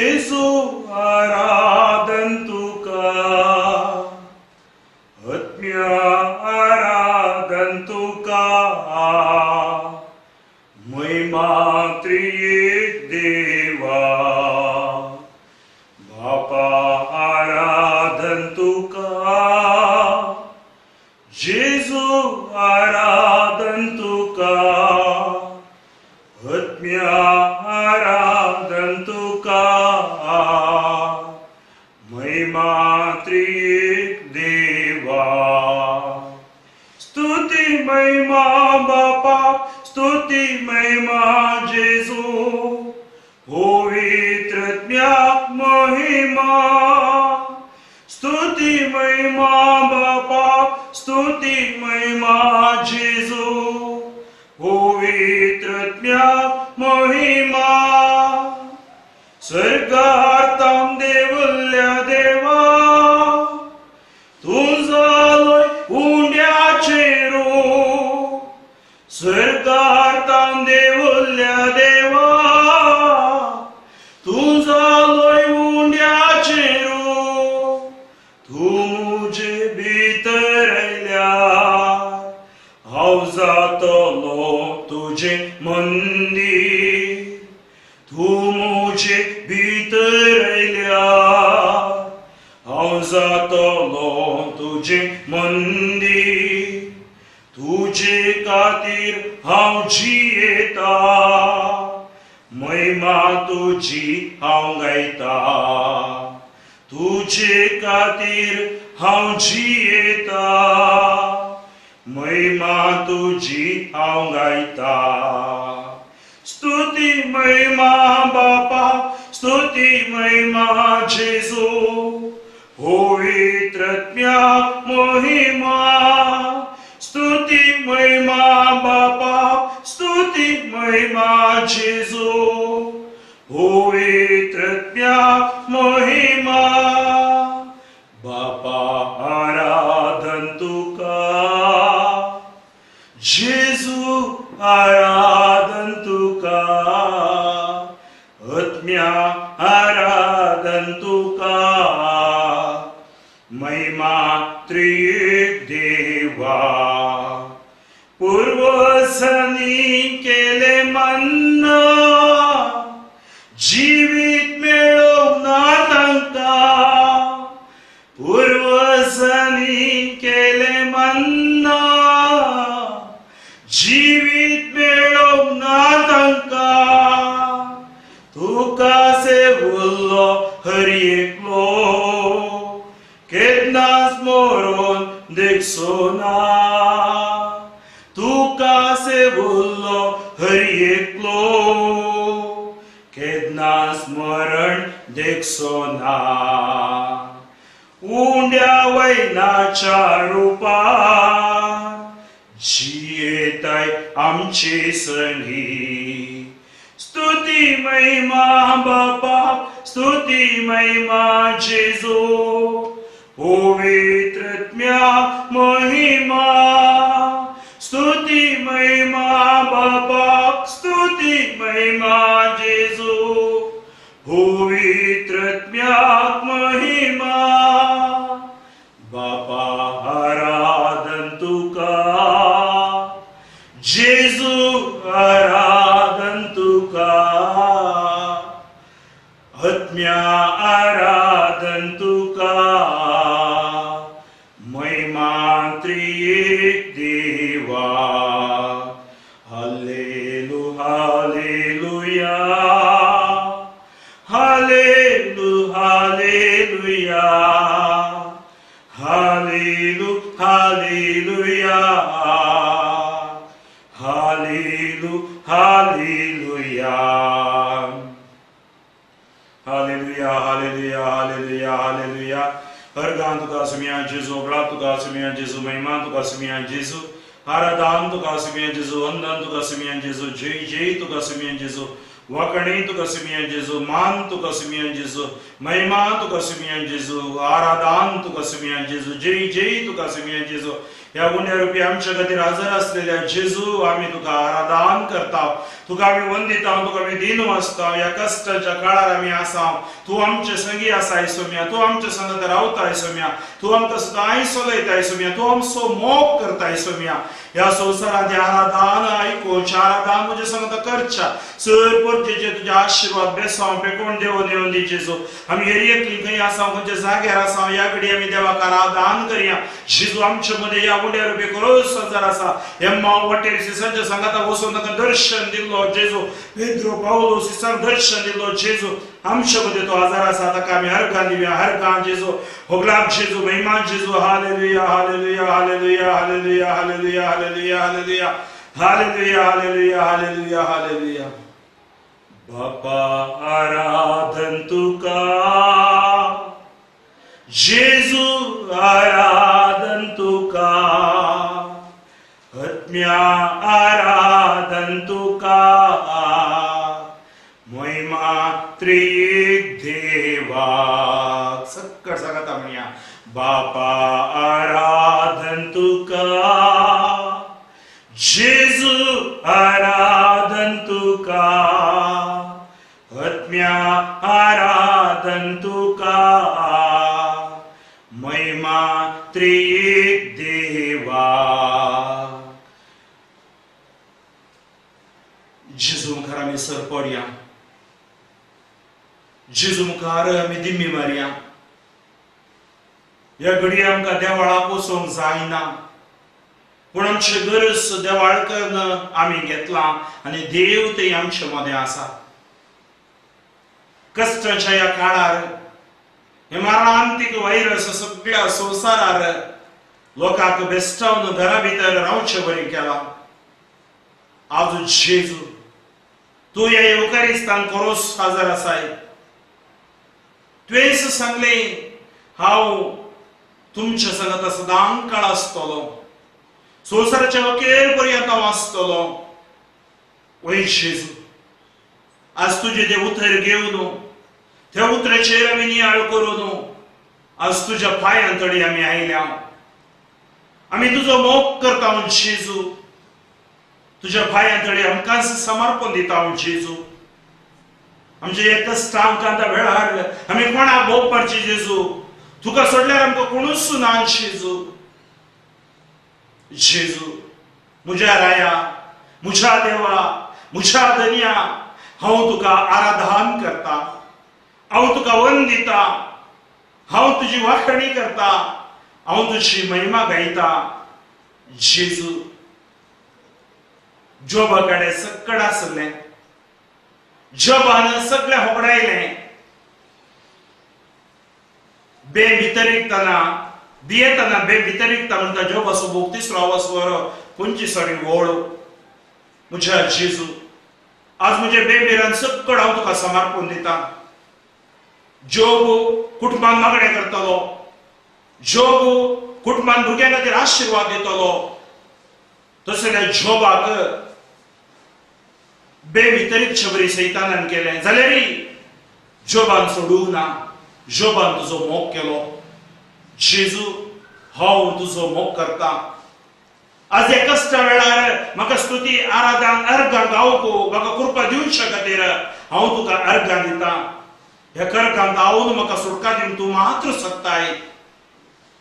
जेजू आराधन तुका, आत्म्या आराधन तुका, महिमा त्रिएक देवा, बापा आराधन तुका, जेजू आराधन तुका, आत्म्या आराधन तुका, महिमा त्रिएक देवा। स्तुती महिमा बापा, स्तुती महिमा जेजू, पवित्र आत्म्याक महिमा। स्तुती महिमा बापा, स्तुती महिमा जेजू, पवित्र आत्म्याक महिमा। स्वर्गार ताम देवल्या देवा, तूं जालोय उंड्याचेर, स्वर्गार ताम देवल्या देवा, तूं जालोय उंड्याचेर, तूं म्हजे भितर आयल्यार हांव जातलो तुजें मंदीर, तूं म्हजे भितर आयल्यार हांव जातलो तुजें मंदीर, तुजे खातीर हांव जियेता, महिमा तुजी हांव गायता, तुजे खातीर हांव जियेता, महिमा तुजी हांव गायता। स्तुती महिमा बापा, स्तुती महिमा जेजू, पवित्र आत्म्याक महिमा। स्तुती महिमा बापा, स्तुती महिमा जेजू, पवित्र आत्म्याक महिमा। बापा आराधन तुका, जेजू आराधन तुका, आत्म्या आराधन तुका, महिमा त्रिएक देवा। पूर्वजनी केले मन्ना, जिवीत मेळोवंक ना तांकां, पूर्वजनी केले मन्ना, जिवीत मेळोवंक ना तांकां, तुका सेवुल्लो हर एकलो, केन्नाच मरोन देखचो ना, तुका सेवुल्लो हर एकलो, केन्नाच मरण देखचो ना। उंड्या वैनाच्या रुपान जियेताय आमचे संगी, स्तुती महिमा बापा, स्तुती महिमा जेजू, पवित्र आत्म्याक महिमा। स्तुती महिमा बापा, स्तुती महिमा जेजू, पवित्र आत्म्याक महिमा। बापा आराधन तुका, जेजू आराधन तुका, आत्म्या आराधन तुका, महिमा त्रिएक देवा। हालेलु हालेलुया, हालेलु हालेलुया, हालेलु हालेलुया, हालेलु hallelujah, hallelujah hallelujah hallelujah hallelujah. हर गान तुका सुमिया जेजू, अबळा तुका सुमिया जेजू, महिमा तुका सुमिया जेजू, आराधन तुका सुमिया जेजू, वंदन तुका सुमिया जेजू, जय जय तुका सुमिया जेजू, वाकणी तुका सुमिया जेजू, मान तुका सुमिया जेजू, महिमा तुका सुमिया जेजू, आराधन तुका सुमिया जेजू, जय जय तुका सुमिया जेजू। ह्या उण्या रुपी आमच्या खातीर हजर असलेल्या जेजू आमी तुका आराधन करता, तुका आमी वंदिता, तुका आमी दिन वाचता। ह्या कश्टाच्या काळार आमी आसा, तूं आमचे संगी आसाय सोम्या, तूं आमच्या संगत रावताय सोम्या, तूं आमकां सदांय चलयताय सोम्या, तूं आमचो मोग करताय सोम्या। ह्या संवसारांत हें आराधन आयकुचें, आराधन म्हज्या संगत करच्या सर परजेचे तुजे आशिर्वाद बेसांव पेकोण देवोन येवन दी जेजू। आमी एरियेंतली खंय आसा, खंयच्या जाग्यार आसा, ह्या घडी आमी देवाक आराधन करया। जेजू आमचे मदें ह्या उंड्या रुपी खरोच हजर आसा। एम्मा वाटेर सिसांच्या सांगाता वचून ताका दर्शन दिल्लो जेजू, पेद्रो पावलो सिसांक दर्शन दिल्लो जेजू, आमचे मदें तो हजर आसा। ताका आमी हरगां दिवया, हरगां जेजू, होगलाब जेजू, महिमा जेजू। Hallelujah, hallelujah, hallelujah, hallelujah, hallelujah, hallelujah, hallelujah, hallelujah, hallelujah, hallelujah, hallelujah. बापा आराधन तुका जेजू, आराधन तुका आत्म्या, आराधन तुका महिमा त्रिक देवा। सक्कड सांगता म्हणया, बापा आराधन तुका जेजू, आराधन तुका आत्म्या, आराधन तुका महिमा त्रिक देवा। जेजू मुखार आमी सर पडया, जेजू मुखार आमी दिमी मारया। ह्या घडये आमकां देवळाक वचूंक जायना, पूण आमचें गरज देवाळ करून आमी घेतलां आनी देव थंय आमचे मदें आसा। कश्टाच्या ह्या काळार हे मरणांतीक व्हायरस सगळ्या संवसारार लोकांक बेस्टावन घरा भितर रावचे बरी केलां। आज जेजू तूं ह्या येवकारिस्तान खरोच हजर आसाय। तुवेंच सांगलें हांव तुमच्या संगत सदां काळ आसतलो, संवसाराच्या अखेर पर्यंत हांव आसतलो। वय जेजू, आज तुजें तें उतर घेवन त्या उतराचेर आमी नियाळ करून आज तुज्या पांयां तडी आमी आयल्या। आमी तुजो मोग करता जेजू, तुज्या पांयां तडी आमकां समर्पण दिता जेजू। आमच्या ह्या कश्टांक आतां वेळार आमी कोणाक भोगपाची जेजू, तुका सोडल्यार आमकां कोणूच ना जेजू। जेजू म्हज्या राया, म्हज्या देवा, म्हज्या धनया, हांव तुका आराधन करता, हांव तुका वंदिता, हांव तुजी वाखणी करता, हांव तुजी महिमा गायता। जेजू, जोबा कडेन सक्कड आसलें, जोबान सगळें होगडायलें। बे भितर विकतना भियेतना बे भितर विकता म्हणटा जोबाचो बूक तिसरो आवाज 25 वळ। म्हज्या जेजू, आज म्हजे बेबिरान सक्कड हांव तुका समर्पण दिता। जोब कुटुंबान मागणें करतलो, जोब कुटुंबान भुरग्यां खातीर आशिर्वाद दितलो, तशें जोबाक बे भितरीत शबरी सैतानान केलें जाल्यार जोबान सोडूंक ना, जोबान तुजो मोग केलो। जेजू हांव तुजो मोग करता। आज ह्या कश्टा वेळार म्हाका स्तुती आराधन अर्घां गावंक म्हाका कृपा दिवच्या खातीर हांव तुका अर्घां दिता। ह्या कर्कांत हांव म्हाका सुटका दिवन तूं मात्र शकताय।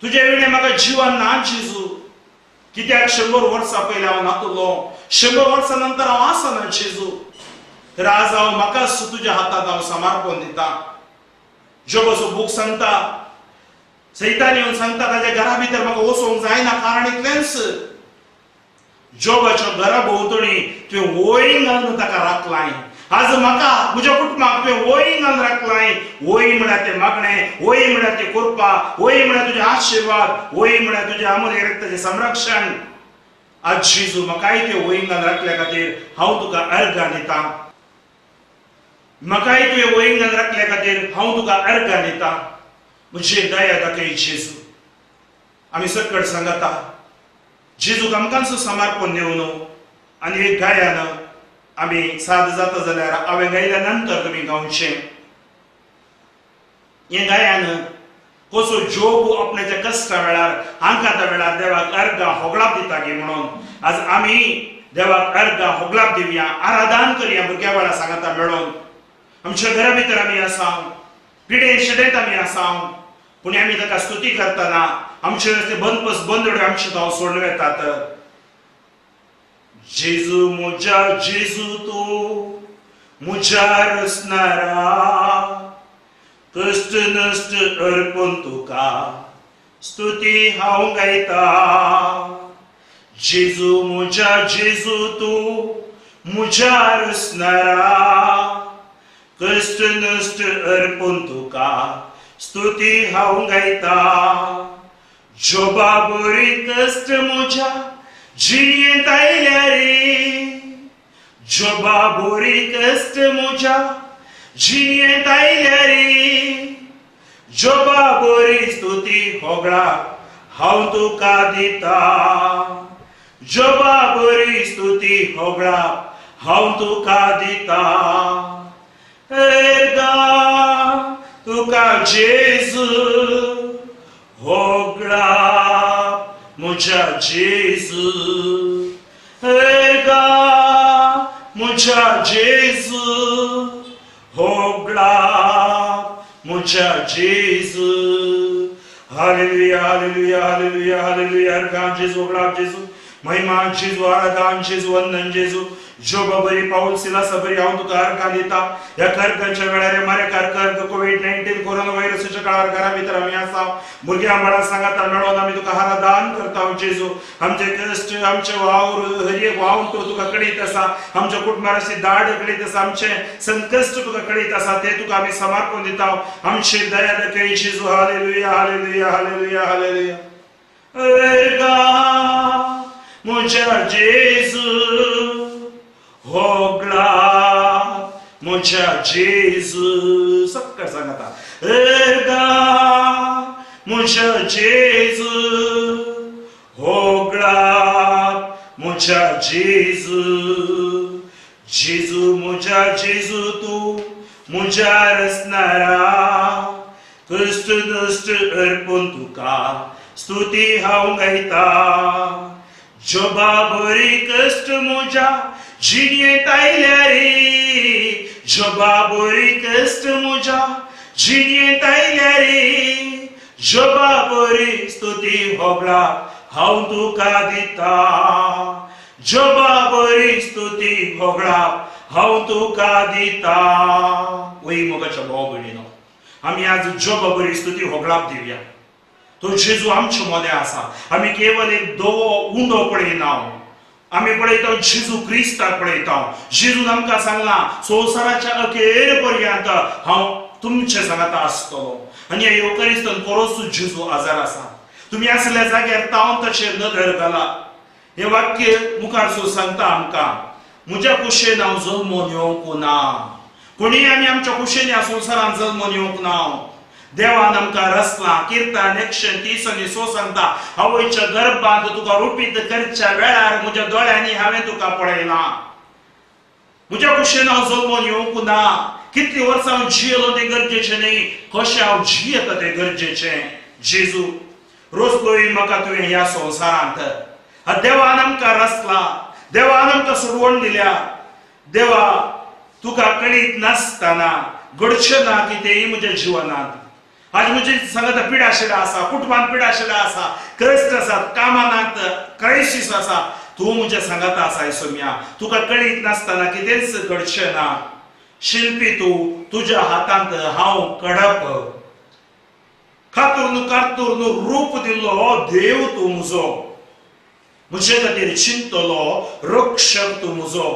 तुजे विणें म्हाका जिवन ना जेजू, कित्याक 100 वर्सां पयलीं हांव नातलो, 100 वर्सां नंतर हांव आसना जेजू। तर आज हांव म्हाकाच तुज्या हातांत हांव समर्पण दिता। जोबाचो बूक सांगता, सैतान येवन सांगता ताज्या घरा भितर म्हाका वचूंक जायना, कारण इतलेंच जोबाच्या घरा भोंवतणी तुवें वंय घालून ताका राखलाय। आज म्हाका म्हज्या कुटुंबाक तुवें वंय घालून राखलाय। वंय म्हळ्यार तें मागणें, वंय म्हळ्यार तें कृपा, वंय म्हळ्यार तुजें आशिर्वाद, वंय म्हळ्यार तुजें अमूल्य रक्ताचें संरक्षण। आज जेजू म्हाकाय तें वंय घालून राखल्या खातीर हांव तुका अर्घां दिता। म्हाकाय तुवें वंय घालून राखल्या खातीर हांव तुका अर्घां दिता। म्हजी दया दाखय जेजू। आमी सक्कड सांगता जेजूक आमकांच समर्पण दिवन आनी एक गायन आमी साद जाता जाल्यार हांवें गायल्या नंतर तुमी गावचें। हें गायन कसो जोब आपण्याच्या कश्टा वेळार आंकाता वेळार देवाक अर्गां होगळाप दिता गी म्हणून आज आमी देवाक अर्गां होगळाप दिवया, आराधन करया. भुरग्या वेळार सांगाता मेळोन आमच्या घरा भितर आमी आसा, पिडे शेडेंत आमी आसा, पूण आमी ताका स्तुती करतना आमचे रस्ते बंद बंद आमचे गांव सोडून येतात. जेजू म्हज्या जेजू तूं म्हज्या रसणारा, कश्ट नश्ट अर्पून तुका स्तुती हांव गायता. जेजू म्हज्या जेजू तूं म्हज्या रसणारा, कश्ट नश्ट अर्पून तुका स्तुती हांव गायता. जोबा बरी कश्ट म्हज्या जिणेंत आयल्या रे, जोबा बरी कश्ट म्हज्या जिणेंत आयल्या रे, जोबा बरी स्तुती होगळा हांव तुका दिता, जोबा बरी स्तुती होगळा हांव तुका दिता. अर्गां तुका जेजू होगळा म्हज्या जेजू, अर्गां म्हज्या जेजू होगळा म्हज्या जेजू. Hallelujah hallelujah hallelujah hallelujah. अर्गां जेजू, होगळा जेजू, महिमा जेजू, आराधन जेजू, वंदन जेजू. जोबा बरी पाऊल सिलासा बरी हांव तुका अर्गां दिता. ह्या कर्गांच्या वेळार मारेकार कर्ग कोवीड-19 कोरोना व्हायरसाच्या काळार घरा भितर आमी आसा, भुरग्यां बाळा सांगाता मेळोन आमी तुका आराधन करता जेजू. आमचे कश्ट, आमचे वावर हर एक वावर तुका कळीत आसा, आमच्या कुटुंबाची दाड कळीत आसा, आमचे संकश्ट तुका कळीत आसा, ते तुका आमी समर्पण दिता. आमचे दया दाखय जेजू. Hallelujah hallelujah hallelujah hallelujah. अर्गां म्हज्या जेजू होगळा म्हज्या जेजू, सक्कर सांगता. अर्गां म्हज्या जेजू होगळा म्हज्या जेजू. जेजू म्हज्या जेजू तूं म्हज्या रसणारा, कश्ट नश्ट अर्पून तुका स्तुती हांव गायता. जोबा बरी कश्ट म्हज्या जिणेंत आयल्या रे, जोबा बरी कश्ट म्हज्या जिणेंत आयल्या रे, जोबा बरी स्तुती होगळा हांव तुका दिता, जोबा बरी स्तुती होगळा हांव तुका दिता. वय मोगाच्या भाव भयणीनो, आमी आज जोबा बरी स्तुती होगळाप दिवया. तो जेजू आमच्या मोदें आसा. आमी केवल एक दवो उंडो पळयना, आमी पळयता जेजू क्रिस्ताक पळयता. जेजून आमकां सांगलां संवसाराच्या अखेर पर्यंत हांव तुमचे सांगाता आसतलो. आनी ह्या येवकारिस्तान कोरोसू जेजू आजार आसा. तुमी आसल्या जाग्यार तावन तशें नदर घाला. हें वाक्य मुखार सो सांगता आमकां, म्हज्या कुशेन हांव जल्मोन येवंक ना. कोणीय आमी आमच्या कुशेन ह्या संवसारान जल्मोन येवंक ना. देवान आमकां रचलां. किर्तन 130 6 सांगता, आवयच्या गर्भांत तुका रुपीत करच्या वेळार म्हज्या दोळ्यांनी हांवें तुका पळयलां. म्हज्या कुशेन हांव जल्मोन येवंक ना. कितली वर्सां हांव जियेलो तें गरजेचें न्ही, कशें हांव जियेता तें गरजेचें. जेजू रोसलोय म्हाका तुवें ह्या संवसारांत. देवान आमकां रचला, देवान आमकां सोडवण दिल्या. देवा तुका कळीत नासतना घडचें ना कितेंय म्हज्या जिवनांत. आज म्हजी सांगता पिडा शिडा आसा, कुटुंबान पिडा शिडा आसा, कश्ट आसात, कामानात क्रायसीस आसा, तूं म्हज्या सांगाता आसा सोम्या. तुका कळीत नासतना कितेंच घडचें ना. शिल्पी तूं, तुज्या हातांत हांव कडप, कातूर्ण कातूर्ण रूप दिल्लो हो देव तूं म्हजो. म्हजे खातीर चिंतलो रक्षक तूं म्हजो.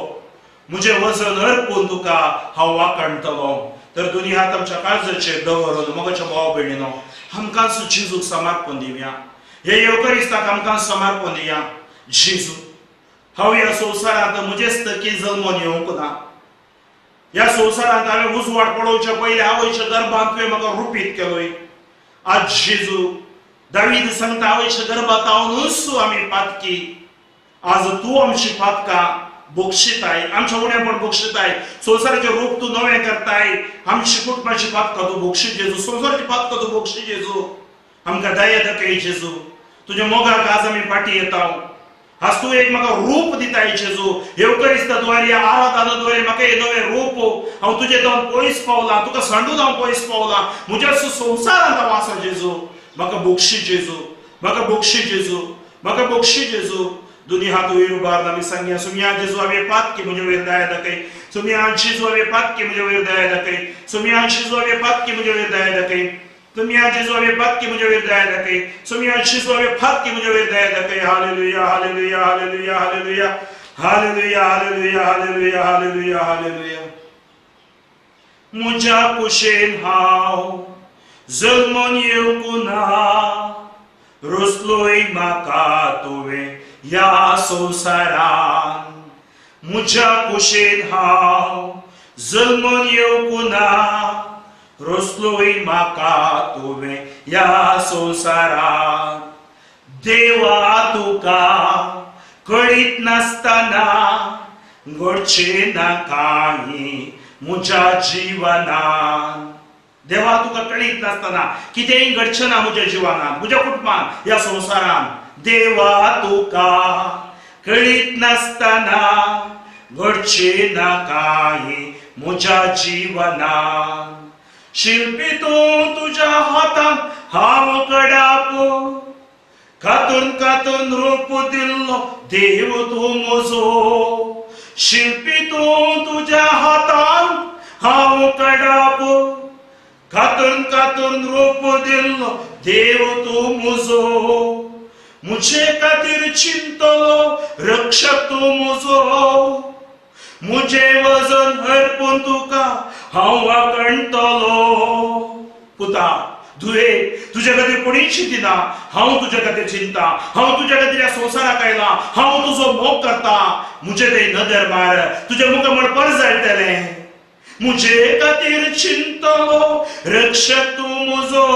म्हजें वजन अर्पून तुका हांव वाकाणटलो. तर दोनी हात आमच्या काळजाचेर दवरून मोगाच्या भाव भयणीनो, आमकां जेजूक समर्पण दिवया. हे येवकरिस्ताक आमकां समर्पण दिया. जेजू, हांव ह्या संवसारांत म्हजेच तकी जल्मोन येवंक ना. ह्या संवसारांत हांवें उजवाड पळोवच्या पयलीं आवयच्या गर्भांत तुवें म्हाका रुपीत केलोय. आज जेजू, दावीद सांगता आवयच्या गर्भांत हांव आमी पातकी. आज तूं आमची पातकां बक्षिताय, आमच्या उणेपण बक्षिताय, संवसाराचें रूप तूं नवें करताय. आमची कुटुंबाची पातकां तूं बक्षी जेजू, संवसाराची पातकां तूं बक्षी जेजू. आमकां दया दाखय जेजू, तुज्या मोगाक आज आमी फाटी येता. आज तूं एक म्हाका रूप दिताय जेजू, येवकरिस्ता द्वारे, आराधना द्वारे म्हाका हे नवें रूप. हांव तुजें जावन पयस पावलां, तुका सांडून हांव पयस पावलां, म्हज्या संवसारांत हांव आसा जेजू. म्हाका बोगशी जेजू, म्हाका बोगशी जेजू, म्हाका बोगशी जेजू. दोनी हात वयर उबारून आमी सांगया, सुमया जेजू हांवें पातकी म्हजे वयर दया दाखय, सुमया जेजू हांवें पातकी म्हजे वयर दया दाखय, सुमया जेजू हांवें पातकी म्हजे वयर दया दाखय, सुमया जेजू हांवें पातकी म्हजे वयर दया दाखय, सुमया जेजू हांवें पातकी म्हजे वयर दया दाखय. Hallelujah, hallelujah, hallelujah, hallelujah, hallelujah, hallelujah, hallelujah, hallelujah, hallelujah. म्हज्या कुशेन हांव जल्मून येवंक ना, रोसलोय म्हाका तुवें ह्या संवसारान. म्हज्या कुशेन हांव जल्मून येवंक ना, रोसलोय म्हाका तुवें ह्या संवसारान. देवा तुका कळीत नासतना घडचें ना कांय म्हज्या जिवनान. देवा तुका कळीत नासतना कितेंय घडचें ना म्हज्या जिवनान, म्हज्या कुटुंबान, ह्या संवसारान. देवा तुका कळीत नासतना घडचें ना कांय म्हज्या जिवनान. शिल्पी तूं तुज्या हातान हांव कडाप, कातून कातून रूप दिल्लो देव तूं म्हजो. शिल्पी तूं तुज्या हातान हांव कडाप, कातून कातून रूप दिल्लो देव तूं म्हजो. म्हजे खातीर चिंतलो रक्षक तूं म्हजो, म्हजें वजन अर्पून तुका हांव वाकणटलो. पुता धुवे, तुज्या खातीर कोणीच चिंतिना, हांव तुज्या खातीर चिंता. हांव तुज्या खातीर ह्या संवसाराक आयला, हांव तुजो मोग करता. म्हजे ते नदर मार, तुज्या मुखामळ परजळटलें. म्हजे खातीर चिंतलो रक्षक तूं म्हजो,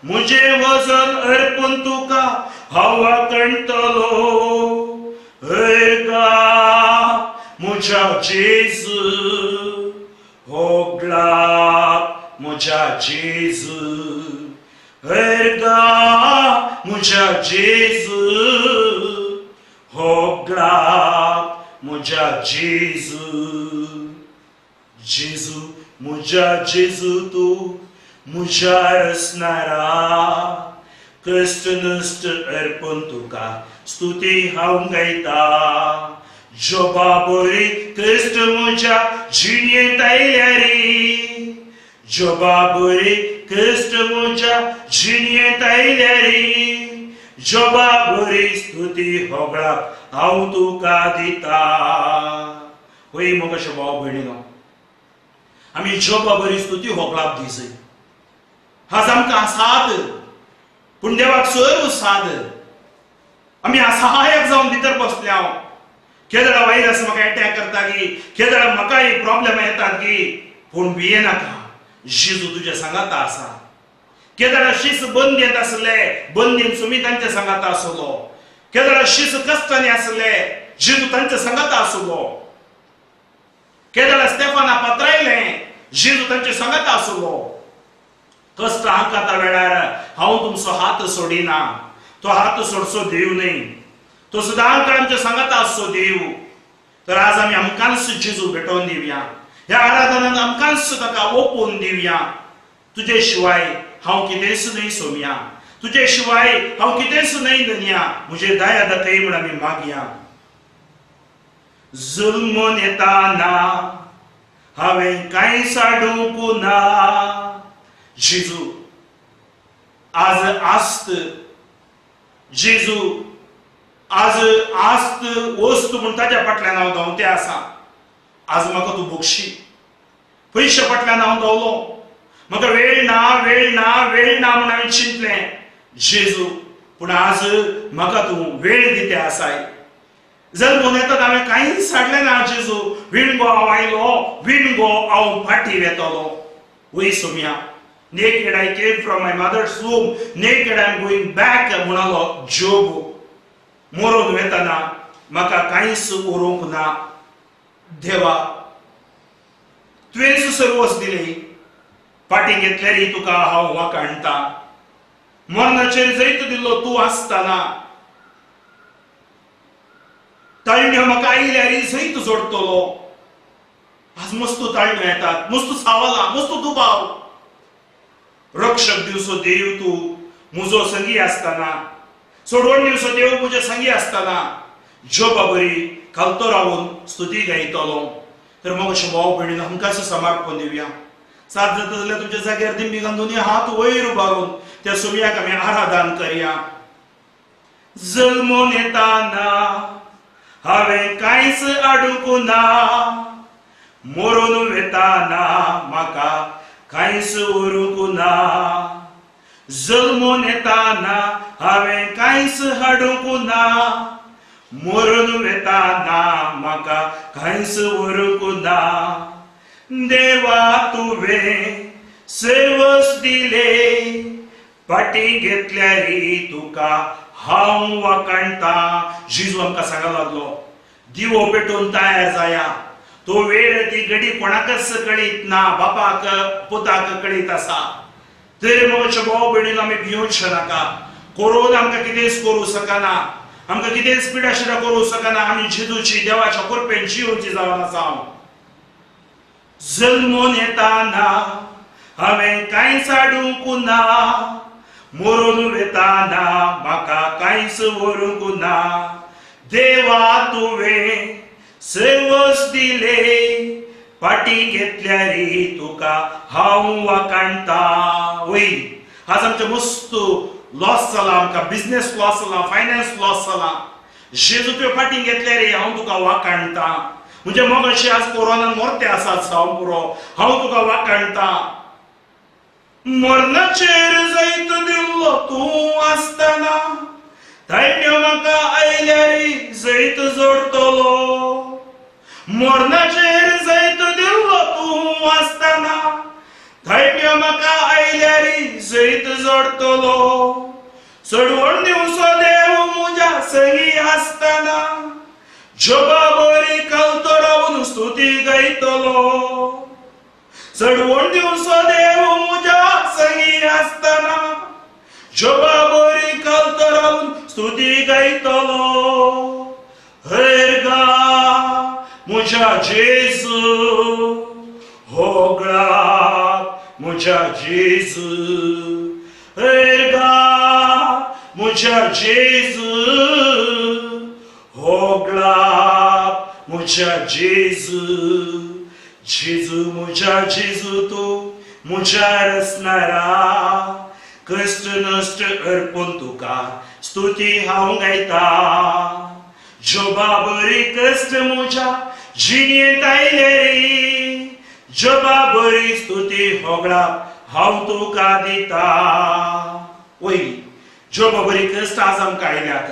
म्हजें वजन अर्पून तुका हांव वाकणटलो. हरगा म्हज्या जेजू, होगळाप म्हज्या जेजू, हरगा म्हज्या जेजू, होगळाप म्हज्या जेजू. जेजू म्हज्या जेजू तूं म्हज्या रचणारा, कश्ट नश्ट अर्पून तुका स्तुती हांव गायता. जोबा बरी क्रिस्त म्हज्या जिणेंत आयल्या रे, जोबा बरी क्रिस्त म्हज्या जिणेंत आयल्या रे, जोबा बरी स्तुती होगळाक हांव तुका दिता. होय मोगाशे भाव भयणीनो, आमी जोबा बरी स्तुती होगळाक दिसय. आज आमकां साद, पूण देवाक सर्व साद. आमी असहायक जावन भितर बसले. हांव केदळा वायरस म्हाका एटॅक करता की, केदळा म्हाकाय प्रॉब्लेम येतात की, पूण भियेनाका, जेजू तुज्या सांगाता आसा. केदळा शीस बंदींत आसले, बंदीन सुमी तांच्या सांगाता आसलो. केदळा शीस कश्टांनी आसले, जेजू तांच्या सांगाता आसलो. केदळा स्टेफाना पत्रायलें, जेजू तांच्या सांगाता आसलो. कश्ट आंकाता वेळार हांव तुमचो हात सोडिना. तो हात सोडचो देव न्हय, तो सदां काळ आमच्या सांगाता आसचो देव. तर आज आमी आमकांच जेजू भेटोवन दिवया, ह्या आराधनान आमकांच ताका ओपून दिवया. तुजे शिवाय हांव कितेंच न्हय सोमया, तुजे शिवाय हांव कितेंच न्हय धनया, म्हजे दया दाखय म्हूण आमी मागया. जुल्मून येताना हांवें कांय साडूंक ना. जेजू आज आस्त, जेजू आज आस्त वस्तू म्हूण ताज्या फाटल्यान हांव धांवते आसा. आज म्हाका तूं भोगशी. पयशे फाटल्यान हांव धांवलो, म्हाका वेळ ना, वेळ ना, वेळ ना म्हूण हांवें चिंतलें जेजू, पूण आज म्हाका तूं वेळ दिते आसाय. जल्मून येतात हांवें कांयच हाडलें ना जेजू, विणगो हांव आयलो, विणगो हांव फाटी वेतलो. वय Saumya, naked I came from my mother's womb, naked I am going back म्हणालो जोब. मरोन वेतना म्हाका कांयच उरोवंक ना. देवा, तुवेंच सर्वस दिली, फाटीं घेतल्यार तुका हांव वाखाणटा. मरणाचेर जैत दिल्लो तूं आसतना ताळण्यो म्हाका आयल्यार जैत जोडटलो. आज मस्त ताळण्यो येतात, मस्त सावला, मस्त दुबाव. रक्षक दिवसो देव तूं म्हजो संगी आसतना, सोडवण दिवसो देव म्हज्या संगी आसतना जोबा बरी खालतो रावन स्तुती गायतलो. तर मग अशें भाव भयणीन आमकांच समर्पण दिवया. साथ जाता जाल्यार तुमच्या जाग्यार दिंबी घालून दोनी हात वयर उबारून त्या सुमयाक आमी आराधन करया. जल्मून येताना हांवें कांयच हाडूंक ना, मरून वेताना म्हाका कांयच उरूंक ना. जल्मून येताना हांवें कांयच हाडूंक ना, मरून वेताना म्हाका कांयच उरूंक ना. देवा तुवें सेवस दिले, फाटीं घेतल्यार तुका हांव वाखाणटा. जेजू आमकां सांगा लागलो, दिवो पेटोवन तयार जाया. तो वेळ ती घडी कोणाकच कळीत ना, बापाक पुताक कळीत आसा. तर मगच्या भाव भयणीन आमी भियोवचें नाका. कोरोना आमकां कितेंच करूं शकना, आमकां कितेंच पिडाशिडा करूं शकना. आमी जेजूची देवाच्या कृपेन जियोवची जावन आसा. जल्मून येताना हांवें कांयच हाडूंक ना, मरून वेताना म्हाका कांयच व्हरूंक ना. देवा तुवें सेवस दिले, फाटीं घेतल्यार तुका हांव वाखाणटा. वय आज आमचें मस्त लॉस जाला, आमकां बिजनेस लॉस जाला, फायनान्स लॉस जाला. जेजू तुवें फाटीं घेतल्यार हांव तुका वाखाणटा. म्हणजे मगाशी आज कोरोनान मोरते आसात जावं पुरो, हांव तुका वाखाणटा. मरणाचेर जैत दिल्लो तूं आसतना ताळण्यो म्हाका आयल्यार जैत जोडटलो. मरणाचेर जैत दिल्लो तूं आसतना ताळण्यो म्हाका आयल्यार जैत जोडटलो. चडवण दिवसो देव म्हज्या संगी आसतना जोबा बरी खालतो रावन स्तुती गायतलो. चडवण दिवसो देव म्हज्या संगी आसतना जोबा बरी खालतो रावन स्तुती गायतलो. हरगा म्हज्या जेजू, होगळा म्हज्या जेजू, हरगा म्हज्या जेजू, होगळा म्हज्या जेजू. जेजू म्हज्या जेजू तूं म्हज्या रचणारा, कश्ट नश्ट अर्पून तुका स्तुती हांव गायता. जोबा बरी कश्ट म्हज्या जिणेंत आयले रे, जोबा बरी स्तुती होगळा हांव तुका दिता. वय जोबा बरी कश्ट आज आमकां आयल्यात.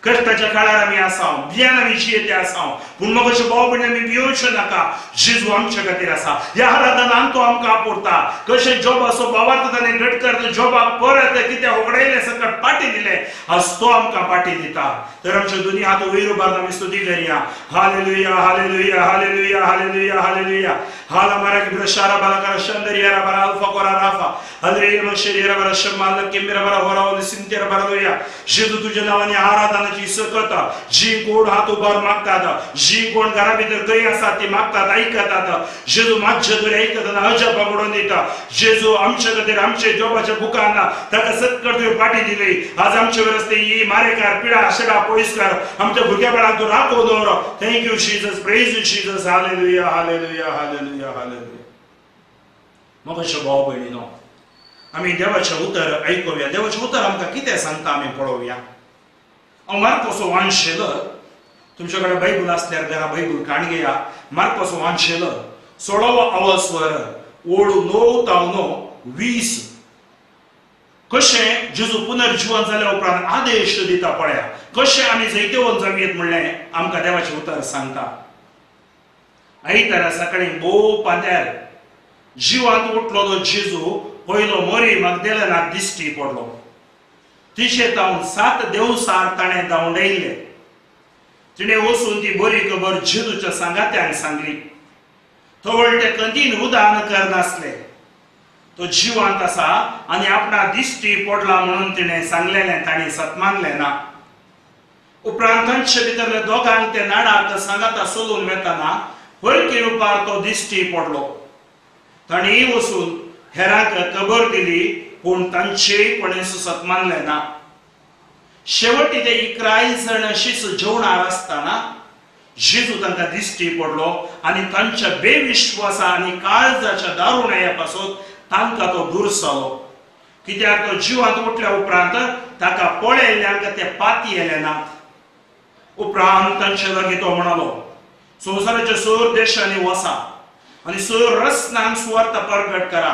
कश्टाच्या काळार आमी आसा, भियान आमी जियेते आसा. पूण मग अशें भाव भयणी आमी भियोवचें नाका. जेजू आमच्या खातीर आसा. ह्या आराधनान तो आमकां आपुरता. कशें जोबाचो भावार्थ ताणें घट करता, जोबाक परत कितें होगडायलें सकट पाटी दिलें, आज तो आमकां पाटी दिता. तर आमचे दोनी हात वयर उबारून आमी स्तुती करया. Hallelujah, hallelujah, hallelujah, hallelujah, hallelujah. हाला मारा ब्रशारा बालाकारा शंदरिया बारा अल्फा कोरा राफा हलरिया मशरिया बारा शमाल किमिरा बारा होरा सिंतेरा बारा. जेजू तुझ्या नावाने आराधनाची सकत जी कोण हात उबार मागतात, जी कोण घरा भितर खंय आसात ती मागतात, ऐकतात. जेजू माझ्या तरी ऐकतना अजापा घडोवन दिता. जेजू आमच्या खातीर आमचे जोबाच्या बुकान ताका सकट तुवें पाटी दिली. आज आमचे रस्ते ही मारेकार पिडा शिडा पयस कर, आमच्या भुरग्या बाळांक तूं राखून दवर. Thank you Jesus, praise you Jesus. Hallelujah, hallelujah, hallelujah, hallelujah. मग अशें भाव भयणीनो आमी देवाचें उतर आयकुया. देवाचें उतर आमकां कितें सांगता आमी पळोवया. हांव मार्कोसो वांशेल, तुमच्या कडेन बायबल आसल्यार घरा बायबल काण घेया. मार्कोसो वांशेल 16वो अवस्वर ओळ 9 तावन 20. कशें जेजू पुनर्जीवन जाल्या उपरांत आदेश दिता पळया, कशें आमी जैतेवन जावयेत म्हणलें आमकां देवाचें उतर सांगता. आयतारा सकाळीं भोव पांद्यार जिवांत उठलो जेजू पयलो मोरी मगदेलनाक दिश्टी पडलो. तिशे तावन 7 देवसार ताणें धांवडायल्ले. तिणें वचून ती बरी खबर जेजूच्या सांगात्यांक सांगली. तवळ ते कंदीन उदान करनासले. तो जिवांत आसा आनी आपणा दिश्टी पडला म्हणून तिणें सांगलेलें तांणी सतमानलें ना. उपरांत तांचे भितरले दोगांक ते नाडाक सांगाता सोदून वेतना परकी रुपार तो दिश्टी पडलो. तांणी वचून हेरांक खबर दिली, पूण तांचेय कोणें सतमानलें ना. शेवटी ते 11 जण शीस जेवणार आसतना जेजू तांकां दिश्टी पडलो आनी तांच्या बेविश्वासा आनी काळजाच्या दारुणया पासून तांकां तो दुरसालो. कित्याक तो जिवांत उठल्या उपरांत ताका पळयल्ल्यांक ते पातयेले नात. उपरांत तांचे लागीं तो म्हणालो, संवसाराच्या सर देशांनी वसा आनी सर रसनांक सुवार्थ परगट करा.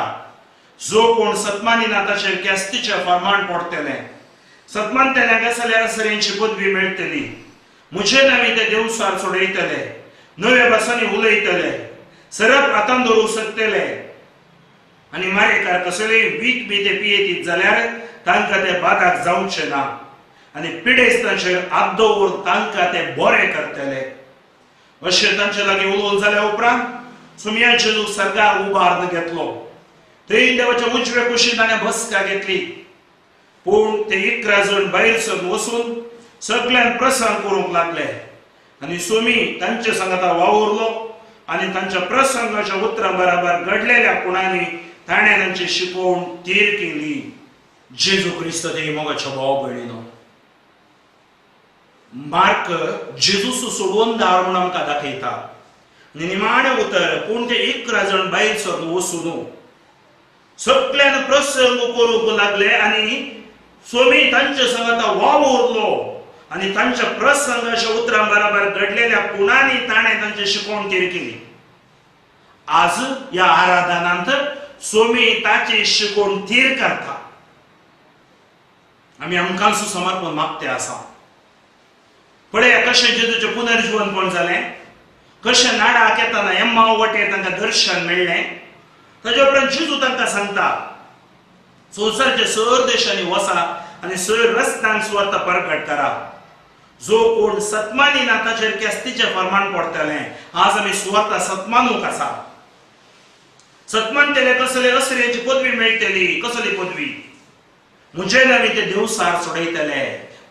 जो कोण सतमानिना ताचेर केस्तीचें फर्माण पडटलें. सतमानतेल्यांक आसल्यार सरेंची पदवी मेळटली. म्हजे नांवी ते देवसार सोडयतले, नव्या भासांनी उलयतले, सरप हातान दवरूंक शकतले आनी मारेकार कसलेय वीख बी ते पियेतीत जाल्यार तांकां ते बादाक जावचे ना आनी पिडेस्तांचेर हात दवरून तांकां ते बरे करतले. अशें तांचे लागीं उलोवन जाल्या उपरांत सुमया जेजू सर्गार उबारून घेतलो. थंय देवाच्या उजव्या कुशीन ताणें बसका घेतली. पूण ते 11 जण भायर सरून वचून सगळ्यांक प्रसंग करूंक लागले आनी सोमी तांचे सांगाता वावुरलो आनी तांच्या प्रसंगाच्या उतरां बराबर घडलेल्या कुणांनी ताणें तांची शिकोवण थीर केली. जेजू क्रिस्त ते मोगाच्या भाव भयणीनो, मार्क जेजूस सोडून दार म्हूण आमकां दाखयता आनी निमाणें उतर, पूण ते 11 जण भायर सरून वचून सगळ्यान प्रसंग करूंक लागले आनी सोमी तांचे सांगाता वावुरलो आनी तांच्या प्रसंगाच्या उतरां बराबर घडलेल्या कुणांनी ताणें तांची शिकोवण थीर केली. आज ह्या आराधनांत सोमी ताची शिकोवण थीर करता. आमी आमकांच समर्पण मागते आसा. पळया कशें जेजूचें पुनर्जीवनपण जालें, कशें नाडाक येतना एम्माव वटेर तांकां दर्शन मेळ्ळें. ताजे उपरांत जेजू तांकां सांगता, संवसाराच्या सर देशांनी वसा आनी सर रस्त्यांक सुवार्थ परगट करा. जो कोण सतमानिना ताचेर केस्तीचें फर्माण पडटलें. आज आमी सुवार्थ सतमानूंक आसा. सतमानतेले कसले असऱ्याची पदवी मेळटली. कसली पदवी? म्हजे नांवी ते देवसार सोडयतले,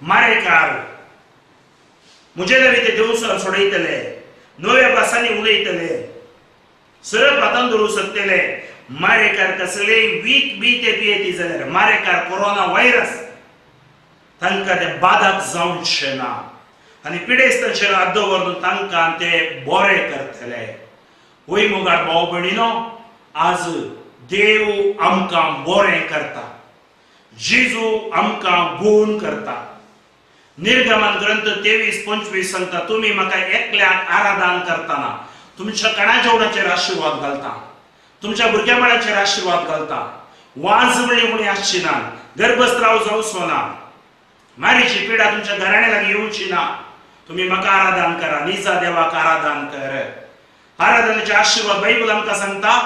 मारेकार म्हजे नांवी ते देवसार सोडयतले, नव्या भासांनी उलयतले, सरप हातान धरूंक शकतले, मारेकार कसलेय वीख बी ते पियेती जाल्यार मारेकार कोरोना व्हायरस तांकां ते बादक जावचें ना आनी पिडेस्तांचेर हात दवरून तांकां ते बरे करतले. वय मोगाळ भाव भयणीनो, आज देव आमकां बरें करता, जेजू आमकां गूण करता. निर्गमन ग्रंथ 23:25 सांगता, तुमी म्हाका एकल्याक आराधन करतना तुमच्या कणा जेवणाचेर आशिर्वाद घालता, तुमच्या भुरग्या बाळाचेर आशिर्वाद घालता. वाज म्हणली कोणी आसची ना, गर्भस्राव जावचो ना, मारीची पिडा तुमच्या घराण्या लागीं येवची ना. तुमी म्हाका आराधन करा, निजा देवाक आराधन कर. आराधनेचे आशिर्वाद बायबल आमकां सांगता.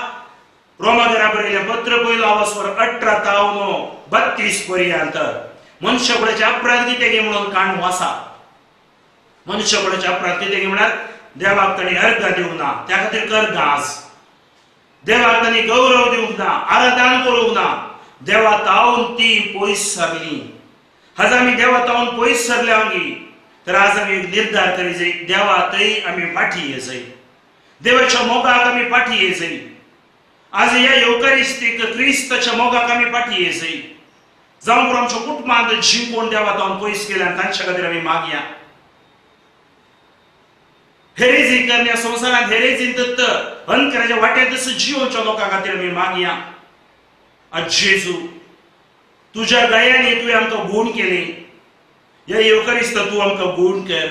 रोमा घरा बरयलें पत्र पयलो आवासवर 18 तावन 32 पर्यंत मनशाकुडाचे अपराध कितें गे म्हणून काणू आसा. मनशाकुडाचे अपराध कितें गे म्हळ्यार देवाक तांणी अर्घ दिवंक ना, त्या खातीर करगा आज. देवाक तांणी गौरव दिवंक ना, आराधन करूंक ना, देवा तावन ती पयस सरली. आज आमी देवा तावन पयस सरले आमी, तर आज आमी निर्धार करी जाय, देवा थंय आमी फाटी ये जाय, देवाच्या मोगाक आमी फाटी ये जाय. आज ह्या येवकारिस्तीक क्रिस्ताच्या मोगाक आमी फाटी ये जाय. जावं पुरो आमच्या कुटुंबांत जी कोण देवा तावन पयस केल्या तांच्या खातीर आमी मागया. हेरेजी करण्या संवसारांत हेरेजीन दत्त अंतराच्या वाट्यांत जिवोच्या लोकां खातीर आमी मागया. आज जेजू तुज्या दयानी तुवें आमकां गूण केली, ह्या येवकारिस्त तूं आमकां गूण कर.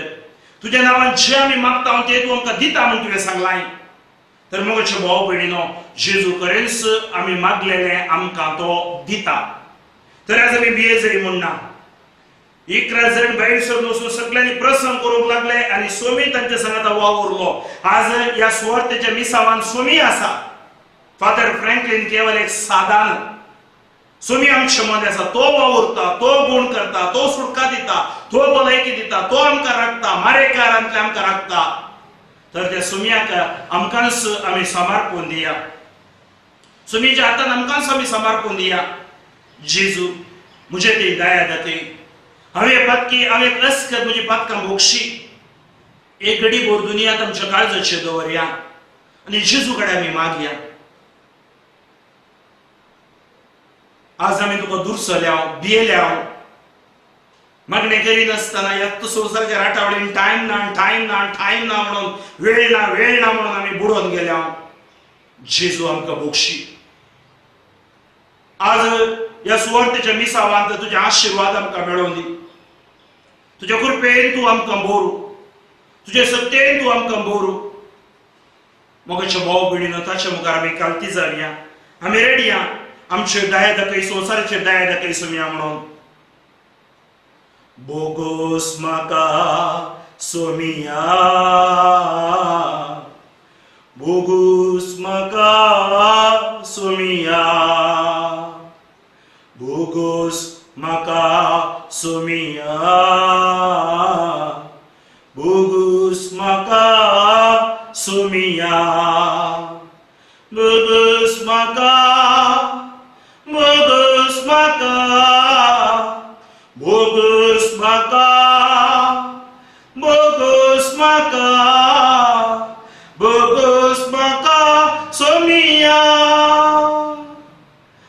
तुज्या नांवान जे आमी मागता ते तूं आमकां दिता म्हूण तुवें सांगलां. तर मोगाचे भाव भयणीनो, जेजू खरेंच आमी मागलेलें आमकां तो दिता. तर आज आमी बिये जरी म्हणना, 11 जण भायर सरून वचून सगळ्यांनी प्रसंग करूंक लागले आनी सोमी तांच्या सांगाता वावुरलो. आज ह्या सुवार्तेच्या मिसावान सोमी आसा. फादर फ्रँकलीन केवल एक सादान सोमी आमचे मदें आसा. तो वावुरता, तो गूण करता, तो सुटका दिता, तो भलायकी दिता, तो आमकां राखता, मारेकारांतले आमकां राखता. तर त्या सोमयाक आमकांच आमी समर्पण दिया. सुमीच्या हातान आमकांच आमी समर्पण दिया. जेजू म्हजे ती दया दाखय. हांवें पातकी, हांवें अस्कत म्हजी पातकां भोगशी. एक घडी भर दुनियांत आमच्या काळजाचेर दवरया आनी जेजू कडेन आमी मागया. आज आमी तुका दुरसल्या, भियेल्या, मागणें करिनासतना ह्या संवसाराच्या राटावळीन टायम ना, टायम ना, टायम ना म्हणून, वेळ ना, वेळ ना म्हणून आमी बुडोवन गेल्या. जेजू आमकां भोगशी. आज ह्या सुवार्तेच्या मिसावांत तुजे आशिर्वाद आमकां मेळोवन दी. तुज्या कृपेन तूं आमकां भोरू, तुजे सत्तेन तूं आमकां भोरू. मोगाच्या भाव भयणीनो, ताच्या मुखार आमी कालती जावया. आमी रेडिया आमचेर दया दाखय, संवसाराचेर दया दाखय सोमया म्हणून. बोगोस म्हाका सोमिया, बोगोस म्हाका सोमिया, बोगोस म्हाका सोमिया, बोगोस म्हाका सोमिया, बोगोस म्हाका, बोगोस म्हाका, बोगोस म्हाका, बोगोस म्हाका, बोगोस म्हाका सोमिया.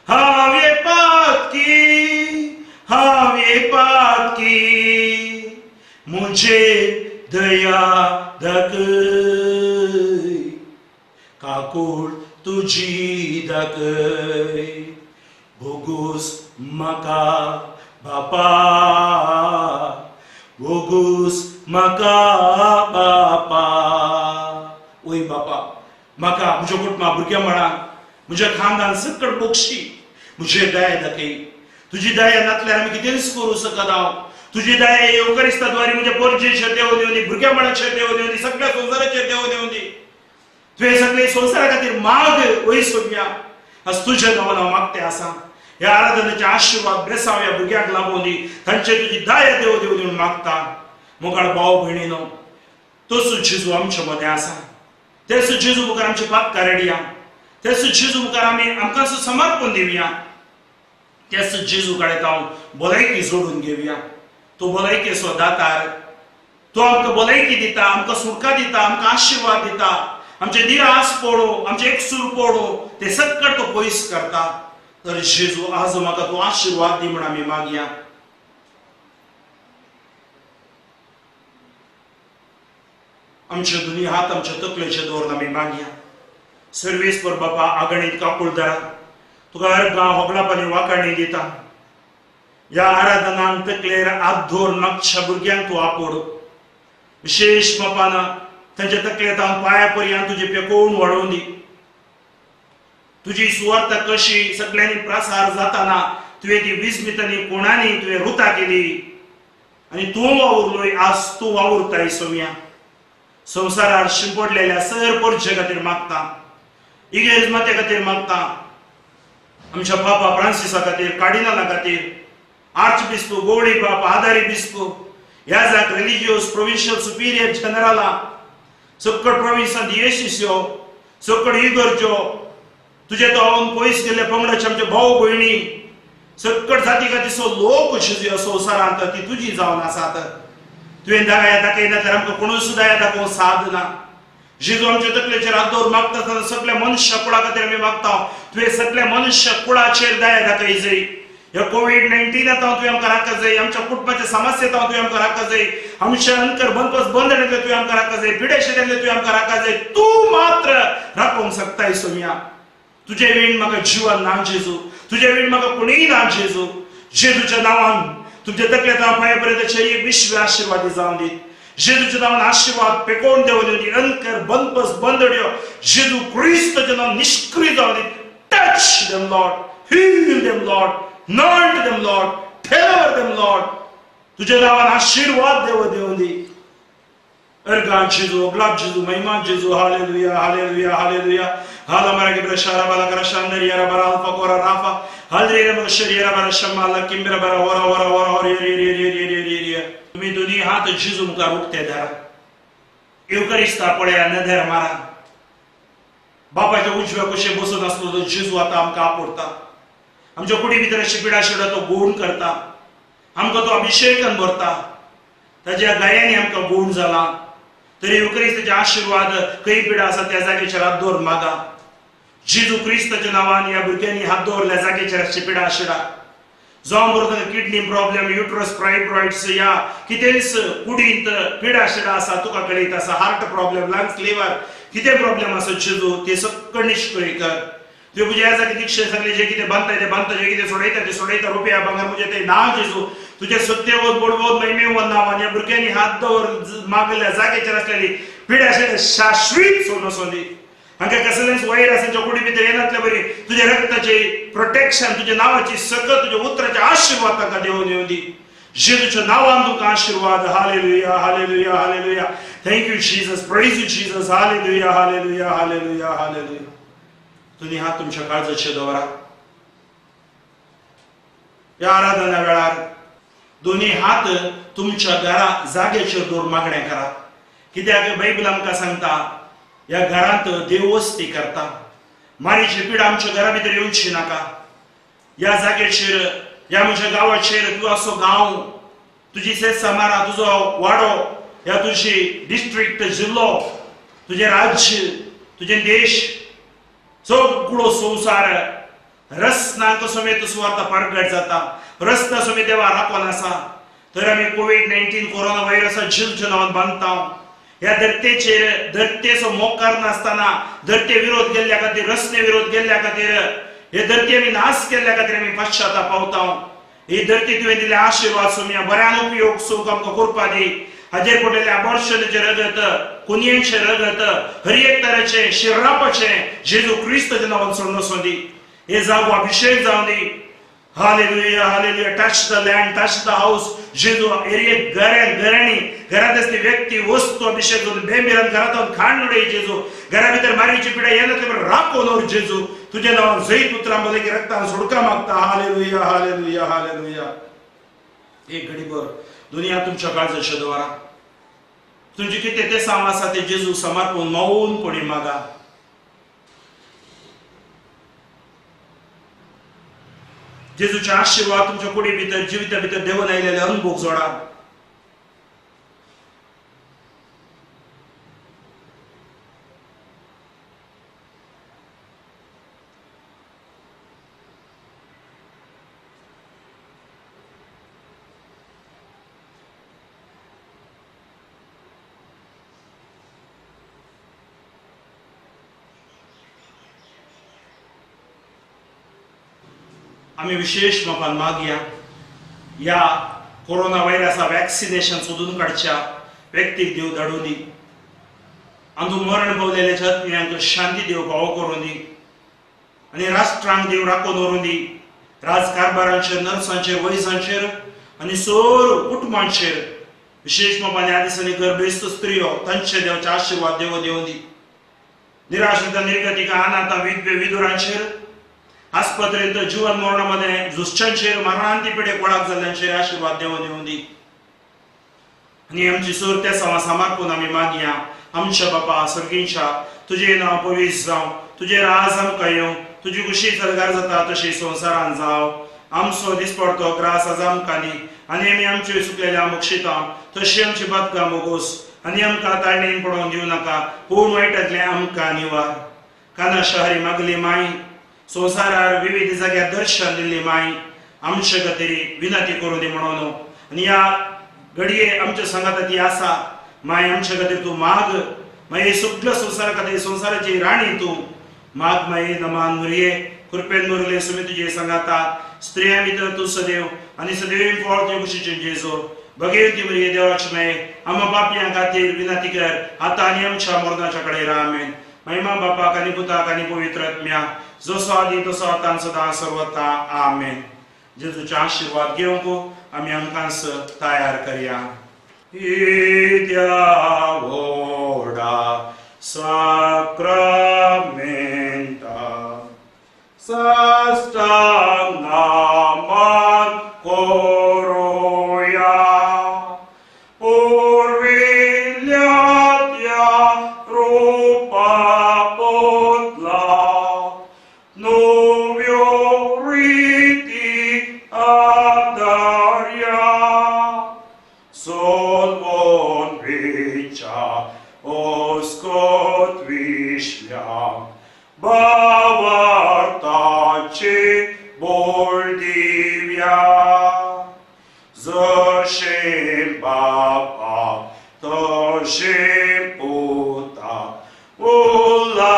हांवें पातकी, हांवें पातकी, म्हजे दया दाखय, काकूळ तुजी दाखय. बोगोस म्हाका बापा, बोगोस म्हाका बापा. ओय बापा, म्हाका म्हज्या कुटुंबा भुरग्यां म्हणान म्हज्या खानदान सकट बोगशी. म्हजे दया दाखय. तुजी दया नासल्यार आमी कितेंच करूं शकना. तुजी दया येवकरिस्ता द्वारे म्हज्या पोरजेचेर देव दिवं दी, भुरग्यां मणाचेर देव दिवं दी, सगळ्या संवसाराचेर देव दिवं दी. तुवें सगळे संवसारा खातीर माग वय सोडया. आज तुज्या नांवान हांव मागते आसा. ह्या आराधनेचे आशिर्वाद ब्लेसांव ह्या भुरग्यांक लाबोवन दी. तांचे तुजी दया देव दिवं दी म्हणून मागता. मोगाळ भाव भयणीनो, तसो जेजू आमच्या मदें आसा. तेच जेजू मुखार आमचे पातकां रेडिया. तेच जेजू मुखार आमी आमकां समर्पण दिवया. तेच जेजू कडेन हांव भलायकी जोडून घेवया. तो भलायकेचो दातार, तो आमकां भलायकी दिता, आमकां सुटका दिता, आमकां आशिर्वाद दिता. आमचे निरास पडो, आमचे एकसूर पडो, ते सकट तो पयस करता. तर जेजू आज म्हाका तूं आशिर्वाद दी म्हूण आमी मागया. आमचे दोनी हात आमच्या तकलेचे दवरून आमी मागया. सर्वेस्पर बापा, आगणीत काकुळदारा, तुका अर्गां होगडापानी वाकाणी दिता. ह्या आराधनांक तकलेर हात दवरून मागच्या भुरग्यांक तूं आपोड. विशेश बापान तांच्या तकलेंत हांव पांया पर्यंत तुजी पेकोवन वाडोवन दी. तुजी सुवार्ता कशी सगळ्यांनी प्रसार जाताना तुवें ती विस्मितांनी कोणांनी तुवें रुता केली आनी तूं वावुरलोय. आज तूं वावुरताय सोम्या. संवसारार शिंपडलेल्या सर परजे खातीर मागता, इगेर्ज माते खातीर मागता, आमच्या बापा फ्रांसिसा खातीर, कार्डिनला खातीर, आर्च बिस्पू, गोवळी बाप, आदारी बिस्पू, ह्या जाक रिलिजियोस प्रोविन्शियल सुपिरियर जनरला, सकट प्रोविन्सांत दियेसिस्यो, सकट इगर्जो, तुजे तो हांव पयस गेल्ले पंगडाचे आमचे भाव भयणी, सकट जाती खातीर लोक ह्या संवसारांत ती तुजी जावन आसात. तुवें दया दाखयना तर आमकां कोणूच दया दाखोवंक साद ना. जेजू आमच्या तकलेचेर हात दवरून मागता आसतना सगळ्या मनुष्य कुळा खातीर आमी मागता. तुवें सगळ्या मनुष्य कुळाचेर दया दाखय जाय. ह्या कोवीड-19 हांव तुवें आमकां राखत जाय. आमच्या कुटुंबाच्या समस्येत हांव तुवें आमकां राखत जाय. आमच्या अंकर बंदोबस्त बंद तुवें आमकां राखत जाय. पिडेशेंतले तुवें आमकां राखत जाय. तूं मात्र राखोवंक शकताय सोम्या. तुजे वीण म्हाका जिवन ना जेजू, तुजे वीण म्हाका कोणीय ना जेजू. जेजूच्या नांवान तुमच्या तकलेंत हांव पांया पर्यंत एक विश्व आशिर्वादी जावन दीत. जेजूच्या नांवान आशिर्वाद पेकोवन देवून दी. अंकर बंदबस बंदड्यो जेजू क्रिस्ताच्या नांवान निश्क्रिय जावन दीत. Touch them Lord, heal them Lord, anoint them Lord, deliver them Lord. तुझ्या नांवान आशिर्वाद देव देवून दी. अर्गान जेजू, ओगलाब जेजू, महिमा जेजू. Hallelujah, hallelujah, hallelujah. हाला मरा गिब्रा शारा बाला करा शांदर यारा बरा अल्फा कोरा राफा हलरे रे मशर यारा बरा शम्मा अल्ला किंबरा बरा ओरा ओरा ओरा ओरा रे रे रे रे रे रे रे. तुम्ही दोन्ही हात जेजू मुखार उक्ते धरा. येवकरिस्ता पळया, नदर मारा. बापाच्या उजव्या कुशे बसून आसलो तो जेजू आतां आमकां आपोडटा. आमच्या कुडी भितर अशी पिडा शिडा तो गूण करता, आमकां तो अभिशेकान भरता. ताज्या गायांनी आमकां गूण जाला. तरी क्रिस्ताचे आशिर्वाद खंय पिडा आसा त्या जागेचेर हात दवर मागा. जेजू क्रिस्ताच्या नांवान ह्या भुरग्यांनी हात दवरल्या जागेचेर अशी पिडा शिडा जावं बरो तांकां किडनी प्रॉब्लेम, युट्रस, फायब्रॉइड्स या कितेंच कुडींत पिडा शिडा आसा तुका कळीत आसा, हार्ट प्रॉब्लेम, लंग्स, लिव्हर कितें प्रॉब्लेम आसा जेजू ते सगळें निश्कळी कर. तुवें म्हज्या ह्या जागे दीक्षे सांगले, जे कितें बांदता ते बांदता, जे कितें सोडयता ते सोडयता, रुपया भांगर म्हजें ते ना जेजू तुजें सत्यवत बळवत महिमेवत नांवान ह्या भुरग्यांनी हात दवर मागल्या जागेचेर आसलेली पिडा शिडा शाश्वीत सोडून वचों. हांकां कसलेंच वैर कुडी भितर येनातले बरी तुज्या रक्ताचे प्रोटेक्शन, तुज्या नांवाची सकत, तुज्या उतराचे आशिर्वाद तांकां देवून येवं दी. जेजूच्या नांवान तुमकां आशिर्वाद. Hallelujah, hallelujah, hallelujah. Thank you Jesus, praise you Jesus. Hallelujah, hallelujah, hallelujah, hallelujah. तुमी हात तुमच्या काळजाचेर दवरा. ह्या आराधना वेळार दोन्ही हात तुमच्या घरा जाग्याचेर दवर मागणें करा. कित्याक बायबल आमकां सांगता ह्या घरांत देव वस्ती करता. मारीची पिडा आमच्या घरा भितर येवची नाका. ह्या जाग्याचेर, ह्या म्हज्या गांवाचेर, तूं असो गांव, तुजी सेसामारा, तुजो वाडो, ह्या तुजी डिस्ट्रिक्ट, जिल्लो, तुजें राज्य, तुजें देश, सगळो संवसार रसनांक समेत सुवार्ता परगट जाता. रसना समेत देवा राखून आसा. तर आमी कोवीड-19 कोरोना व्हायरसा जेजूच्या नांवान बांदता. ह्या धरतेचेर धरतेचो मोग करनासतना धरते विरोध केल्ल्या खातीर, रसने विरोध केल्ल्या खातीर, हे धरती आमी नाश केल्ल्या खातीर आमी पश्चाताप पावता. ही धरती तुवें दिल्ले आशिर्वाद सोम्या बऱ्यान उपयोग सुख आमकां करपा दी. हाजेर पडलेले अबॉर्शनाचें रगत, कुनयेचें रगत, हर एक तरेचें शिरापाचें जेजू क्रिस्ताच्या नांवान सोडून वचों दी. हे जागो अभिशेक जावं दी. Hallelujah, hallelujah. Touch the land, touch the house. जेजू एरिये घरान घराणी घरात असली व्यक्ती वस्तू अभिषेक जावन बेमिरान घरांत खाण उडय जेजू. घरा भितर मारीची पिडा येनातले राखून दवर जेजू. तुज्या नांवान जैत उतरां भलकी रक्तान सोडका मागता. Hallelujah, hallelujah, hallelujah. एक घडीभर दुनिया तुमच्या काळजाच्या दवरा. तुमचे कितें ते सांग आसा ते जेजू समर्पण मौनपणी मागा. जेजूचे आशिर्वाद तुमच्या कुडी भितर, जिविता भितर देवून आयिल्ले अनुभव जोडा. आमी विशेष मापान मागया ह्या कोरोना व्हायरसा वॅक्सिनेशन सोदून काडच्या व्यक्तीक देव धाडून दी. अंदू मरण पावलेल्या आत्म्यांक शांती देव फावो करून दी आनी राष्ट्रांक देव राखून व्हरून दी. राजकारभारांचेर, नर्सांचेर, वैजांचेर आनी सोर कुटुंबांचेर विशेष मापान ह्या दिसांनी गर्भेस्त स्त्रियो तांचे देवाचे आशिर्वाद देव देवून दी. निराश्रित, निर्गतिका, अनाथा, विधवे, विधुरांचेर, आस्पत्रेंत जीवन मरणा मदें झुजच्यांचेर, मरणांती पिडे कोळाक जाल्ल्यांचेर आशिर्वाद देवून येवं दी. आनी आमची सूर त्या सवा समर्पून आमी मागया. आमच्या बापा सर्गींच्या, तुजें नांव पवित्र जावं, तुजें राज आमकां येवं, तुजी खुशी सरगार जाता तशी संवसारान जावं. आमचो दिसपडतो ग्रास आज आमकां दी आनी आमी आमच्यो चुकलेल्या बक्षिता तशी आमची बातकां बोगोस आनी आमकां ताळणेन पडोवन दिवं नाका, पूण वायटांतलें आमकां निवार. काना शहरी मागली माय, संवसारार विविध जाग्यार दर्शन दिल्ली माय, आमचे खातीर विनंती करूं दी म्हणून. आनी ह्या घडये आमच्या सांगाता ती आसा माय, आमचे खातीर तूं माग. मागीर सगळ्या संवसारा खातीर संवसाराची राणी तूं माग. माये नमान मुरये, कृपेन मुरले, सुमी तुजे सांगाता, स्त्रियां भितर तूं सदैव आनी सदैव फळ तुजे कुशीचें जेजू. भगीरथी मुरये देवाची माये, आमा पापयां खातीर विनंती कर आतां आनी आमच्या मरणाच्या कडेन. आमेन. महिमा बापाक आनी पुताक आनी पवित्र आत्म्या, जसो आदी तसो आतां सदां सर्वता. आमेन. जेजूचे आशिर्वाद घेवंक आमी आमकांच तयार करया. इत्या व्हडा साक्रामेंता साष्टांग नमन करूया. पुर्विल्ल्या त्या रुपा पोतला कूड दिव्या जशें बापा तशें पुता उल्हासानी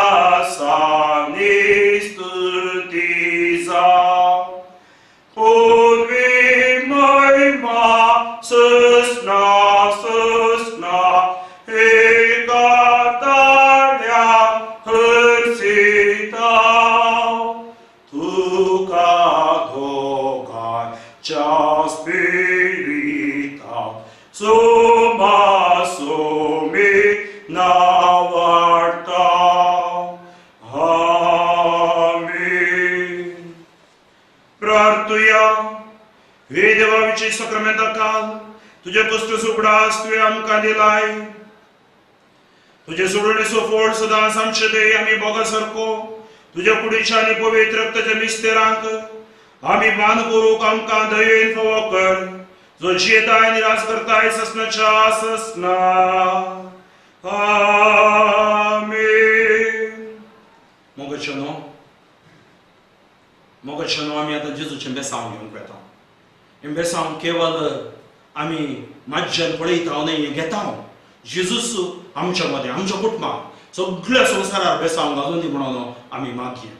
स्तुती जावं पुर्वी महिमा ससना ससना एका ताळ्या हर्षिता तुका दोगांच्या स्पिरिता सुमा सुमी नावाडता. आमेन. प्रार्थुया. हे देवा विशेष साक्रामेंता काल तुजे कश्ट उगडास तुवें आमकां दिलाय. तुजे सोडणेचो फोड सदांच आमचे देह आमी भोगा सारको तुज्या कुडीच्या आनी पवित्र रक्ताच्या मिस्तेरांक आमी मान करूंक आमकां दयेन फावो कर, जो जियेताय आनी राज करताय ससनाच्या ससना. आमेन. मोगाचें न्हू, मोगाचें न्हू, आमी आतां जेजूचें बेसांव घेवंक वेता. हें बेसांव केवल आमी माज्यान पळयता न्हय, हें घेता. जेजूस आमच्या मदें, आमच्या कुटुंबाक, सगळ्या संवसारार बेसांव घालून दी म्हणून आमी मागया.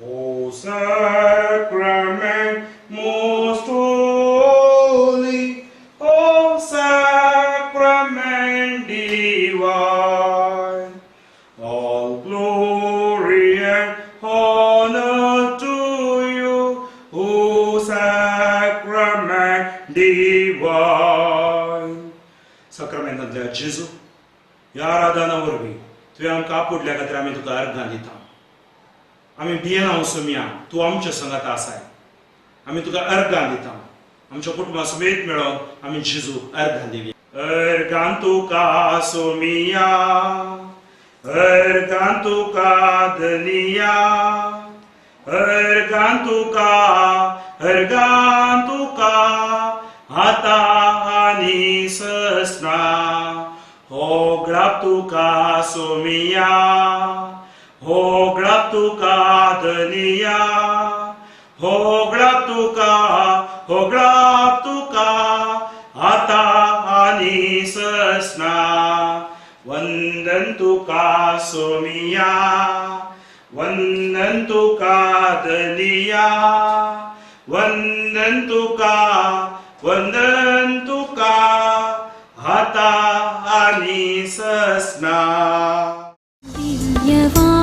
O sacrament most holy, O sacrament divine, all glory and honor to you, O sacrament divine. साक्रामेंतांतल्या जेजू, ह्या आराधना वरवीं तुवें आमकां आपुडल्या खातीर आमी तुका अर्घां दिता. आमी भियेना वसुया, तूं आमच्या संगात आसाय. आमी तुका अर्घां दिता. आमच्या कुटुंबा समेत मेळोन आमी जेजूक अर्घां दिवया. अर्घां तुका सोमिया, अर्घां तुका धनिया, अर्घां तुका, अर्घां तुका आतां आनी ससना. होगळाप तुका सोमिया, होगळाप तुका धनिया, होगळाप तुका, होगळाप तुका आतां आनी ससना. वंदन तुका सोमिया, वंदन तुका धनिया, वंदन तुका, वंदन तुका आतां आनी ससना. दिव्यवा